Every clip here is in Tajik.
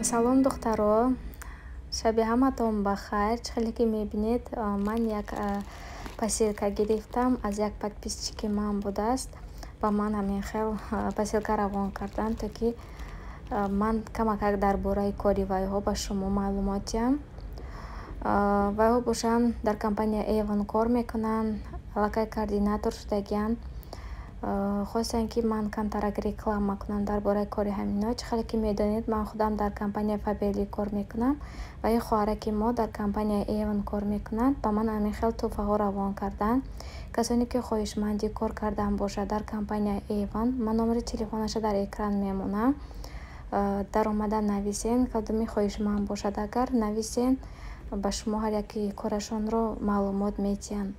Салом, духтаро, шаби ҳаматон ба хайр. Чӣ хеле ки мебинед, ман як посилка гирифтам, аз як подписчики ман будааст. Ба ман ҳамин хел посилка равон карданд, то ки ман камакак дар бораи кори вайҳо ба шумо маълумот диҳам. Вайҳо бошанд, дар компания Эвон кор мекунанд, аллакай координатор шудагианд. Хостанд, ки ман камтарак реклама кунам дар бораи кори ҳамино. Чӣ хеле ки медонед, ман худам дар компания Фаберлик кор мекунам ва ин хоҳараки мо дар компания Эвон кор мекунад. Ба ман ҳамин хел тӯҳфаҳо равон карданд. Касоне ки хоҳишманди кор кардан бошад дар компания Эвон, ман номери телефонаша дар экран мемонам. Даромада нависен, кадоме хоҳишманд бошад, агар нависен, ба шумо ҳар яки корашонро маълумот медиҳанд.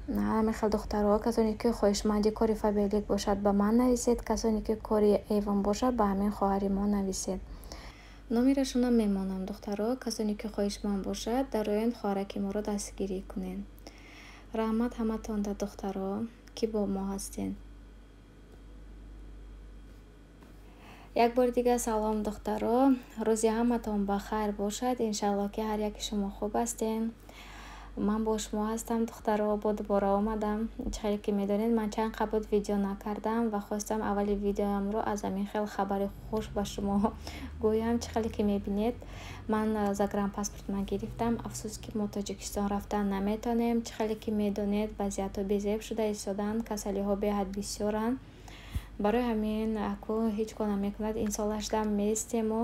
Ҳамин хел, духтаро, касоне ки хоҳишманди кори Фаберлик бошад, ба ман нависед, касоне ки кори Эвон бошад, ба ҳамин хоҳари мо нависед. Номерашонам мемонам, духтаро, касоне ки хоҳишманд бошад, дароен, хоҳараки моро дастгирӣ кунед. Раҳмат ҳаматонда, духтаро, ки бо мо ҳастед. Як бори дигар салом, духтаро, рӯзи ҳаматон ба хайр бошад. Иншаллоҳ, ки ҳар яки шумо хуб ҳастен. Ман бо шумо ҳастам, духтаро, бо дубора омадам. Чӣ хеле ки медонед, ман чанд қабл буд видео накардам ва хостам аввали видеоамро аз ҳамин хел хабари хуш ба шумо гӯям. Чӣ хеле ки мебинед, ман загранпаспортма гирифтам. Афсӯс, ки мо Тоҷикистон рафтан наметонем. Чӣ хеле ки медонед, вазъиятҳо безеб шуда истоданд, касалиҳо беҳад бисёранд. Барои ҳамин аку ҳеҷ кор намекунад. Ин солашдам местему,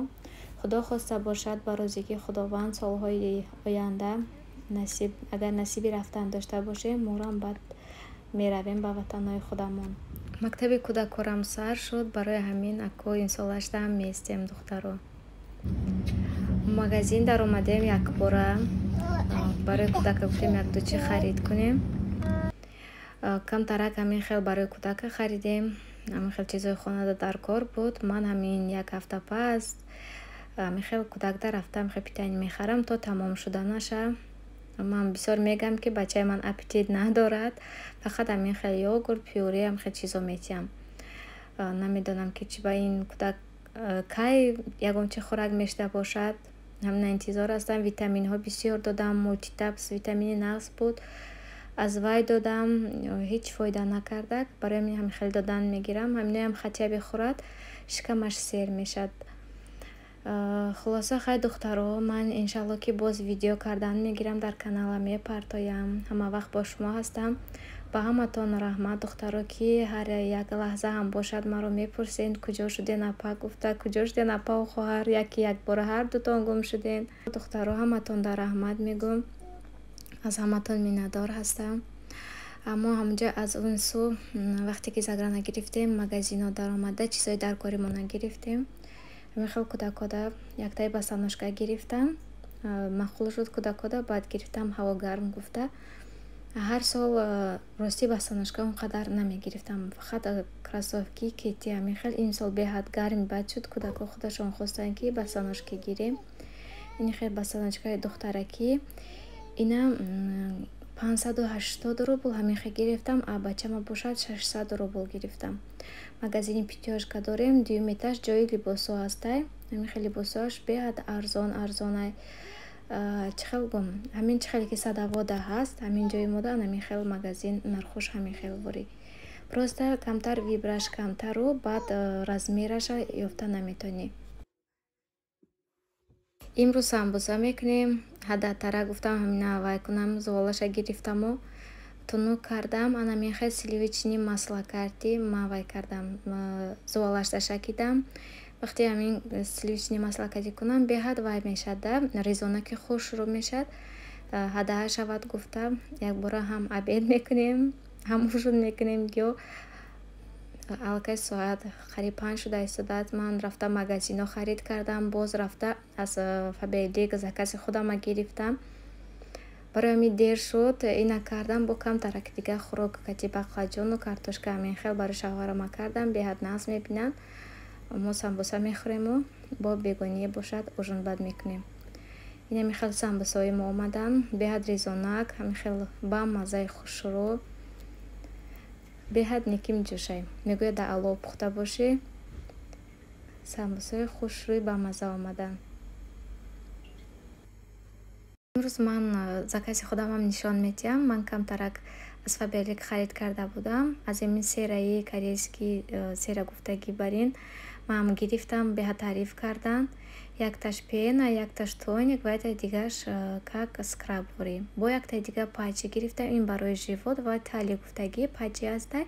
худо хоста бошад, ба розигии Худованд, солҳои оянда насиб, агар насиби рафтан дошта бошем, морам баъд меравем ба ватанҳои худамон. Мактаби кӯдакорам сар шуд, барои ҳамин аку ин солашдам местем, духтаро. Магазин даромадем якбора, барои кӯдака гуфтем, якду чӣ харид кунем. Камтарак ҳамин хел барои кӯдака харидем, ҳамин хел чизҳои хонада дар кор буд. Ман ҳамин як ҳафта пас ҳамин хел кӯдакда рафтам, хел питание мехарам то тамом шуданаша. Ман бисёр мегӯям, ки бачаи ман аппетит надорад, фақат ҳамин хел йогурт, пюре, ҳамин хел чизо метиҳам. Намедонам, ки чӣ ба ин кӯдак кай ягон чи хӯрак мешуда бошад, ҳамина интизор ҳастам. Витаминҳо бисёр додам, мултитапс витамини нағз буд, аз вай додам, ҳеҷ фоида накардак. Барои ҳамин ҳамин хел додан мегирам. Ҳаминоям хотя бихӯрад, шикамаш сер мешавад. Хулоса, хай, духтаро, ман иншалло, ки боз видео кардан мегирам, дар каналам мепартоям. Ҳама вақт бо шумо ҳастам. Ба ҳаматон раҳмат, духтаро, ки ҳар як лаҳза ҳам бошад, маро мепурсен, куҷо шуден, апа, гуфта, куҷо шуден, апаву хоҳар, яки якбора ҳар дутон гум шуден. Духтаро, ҳаматон дар раҳмат мегӯм, аз ҳаматон миннатдор ҳастам. Аммо ҳамунҷо аз он сӯ, вақте ки заграна гирифтем, магазино даромада, чизҳои дар коримона гирифтем. Ҳамин хел кӯдакода яктаи босоножка гирифтам, маъқул шуд кӯдакода. Баъд гирифтам, ҳаво гарм гуфта. Ҳар сол, ростӣ, босоножка он қадар намегирифтам, фақат кроссовки, кеды, ҳамин хел. Ин сол беҳад гарми бад шуд, кӯдакҳо худашон хостанд, ки босоножка гирем. Ин хел босоножкаи духтаракӣ, ина 580 рубл ҳамин хел гирифтам, а бачама бошад, 600 рубл гирифтам. Магазини Пятёрочка дорем, дуюм этаж, ҷои либосҳо ҳастай. Ҳамин хел либосҳоаш беҳад арзон арзонай. Чӣ хел гум, ҳамин чӣ хеле ки Садовода ҳаст, ҳамин ҷои мода ҳамин хел магазин, нархош ҳамин хел ворӣ. Просто камтар выбораш камтару баъд размераша ёфта наметонӣ. Имрӯз самбуса мекунем. Ҳадатара гуфтам, ҳамина вай кунам, зуволаша гирифтаму тунук кардам. Анамин хел сливочный масло карди ман вай кардам, зуволашда шакидам. Вақте ҳамин сливочный масло кардӣ кунам, беҳад вай мешавад да, резонаки хушрӯ мешавад. Ҳадаҳа шавад гуфта, якбора ҳам обед мекунем, ҳам ужин мекунем. Ё аллакай соат қариб 5 шуда истодааст. Ман рафта магазино харид кардам, боз рафта аз Фаберлик закази худама гирифтам, барои ҳамин дер шуд. Ина кардам, бо камтараки дигар хӯрок кати бақлаҷону картошка, ҳамин хел барои шавҳарама кардам, беҳад нағз мебинанд. Мо самбуса мехӯрему бо бегоние бошад, ужин бад мекунем. Ин ҳамин хел самбусаҳои мо омаданд, беҳад резонак, ҳамин хел ба маззаи хушрӯ. Беҳад неким ҷӯшай. Мегӯяд, дар алов пухта бошӣ, самбусаи хушрӯй ба мазза омаданд. Имрӯз ман закази худамам нишон медиҳам. Ман камтарак аз Фаберлик харид карда будам. Аз ҳамин сераи корейский сера гуфтагӣ барин манам гирифтам, беҳад таъриф карданд. Якташ пена, якташ тоник ва яктаи дигараш как скраб ворӣ. Бо яктаи дига патчи гирифтам. Ин барои живот ва талия гуфтагӣ патчи ҳастай.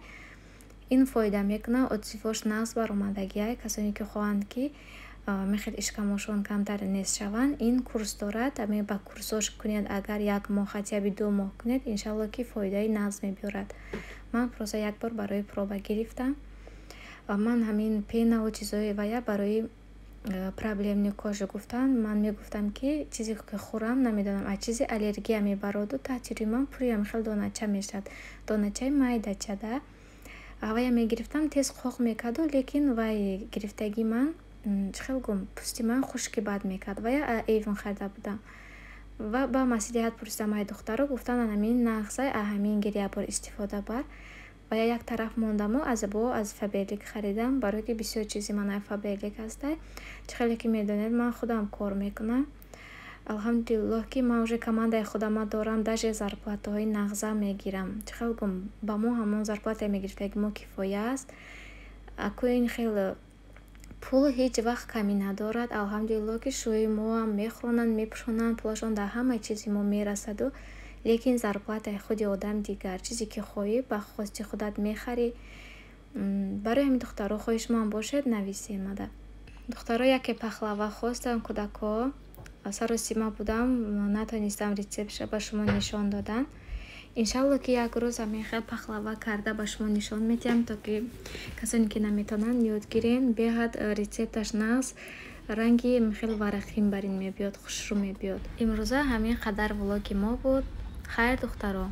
Ин фоида мекунад, отзывош нағз баромадагиай. Касоне ки хоҳанд, ки мехел ишкамошон камтар нест шаванд, ин курс дорад. Ами ба курсош кунед, агар як моҳ, хотя бы 2 моҳ кунед, иншалло, ки фоидаи нағз мебиёрад. Ман просто як бор барои проба гирифтам. Ва ман ҳамин пенаву чизҳои вая барои проблемный кожа гуфтанд. Ман мегуфтам, ки чизе ки хӯрам, намедонам, аз чизе аллергия мебароду таҳти рӯи ман пури ҳамихел донача мешавад, доначаи майдача да. Вая мегирифтам, тез қоқ мекарду, лекин вай гирифтагии ман, чӣ хел гум, пӯсти ман хушки бад мекард. Вая Эйвон харида будам ва ба маслиҳат пурсидам ай духтаро, гуфтанд, ҳамин нағзай, ҳамин гир, як бор истифода бар. Ва як тараф мондаму аз бо аз Фаберлик харидам, барое ки бисёр чизи ман ай Фаберлик ҳастай. Чӣ хеле ки медонед, ман худам кор мекунам. Алҳамдулиллоҳ, ки ман уже командаи худама дорам, даже зарплатаҳои нағза мегирам. Чӣ хел гум, ба мо ҳамон зарплатае мегирифтаги мо кифоя аст. Аку ин хел пул ҳеҷ вақт камӣ надорад. Алҳамдулиллоҳ, ки шӯи моам мехӯронанд, мепӯшонанд, пулашон дар ҳамаи чизи мо мерасаду, лекин зарплатаи худи одам дигар, чизе ки хоҳӣ, ба хости худат мехарӣ. Барои ҳамин, духтаро, хоҳишманд бошед, нависед мада. Духтаро, яке пахлава хостам кӯдакҳо, саросима будам, натонистам рецептша ба шумо нишон додан. Иншалло, ки як рӯз ҳамин хел пахлава карда ба шумо нишон медиҳам, то ки касоне ки наметавонанд, ёд гирен. Беҳад рецепташ нағз, ранги хеле варақин бар ин мебиёд, хушрӯ мебиёд. Имрӯза ҳамин қадар влоги мо буд. Хайр, духтаро.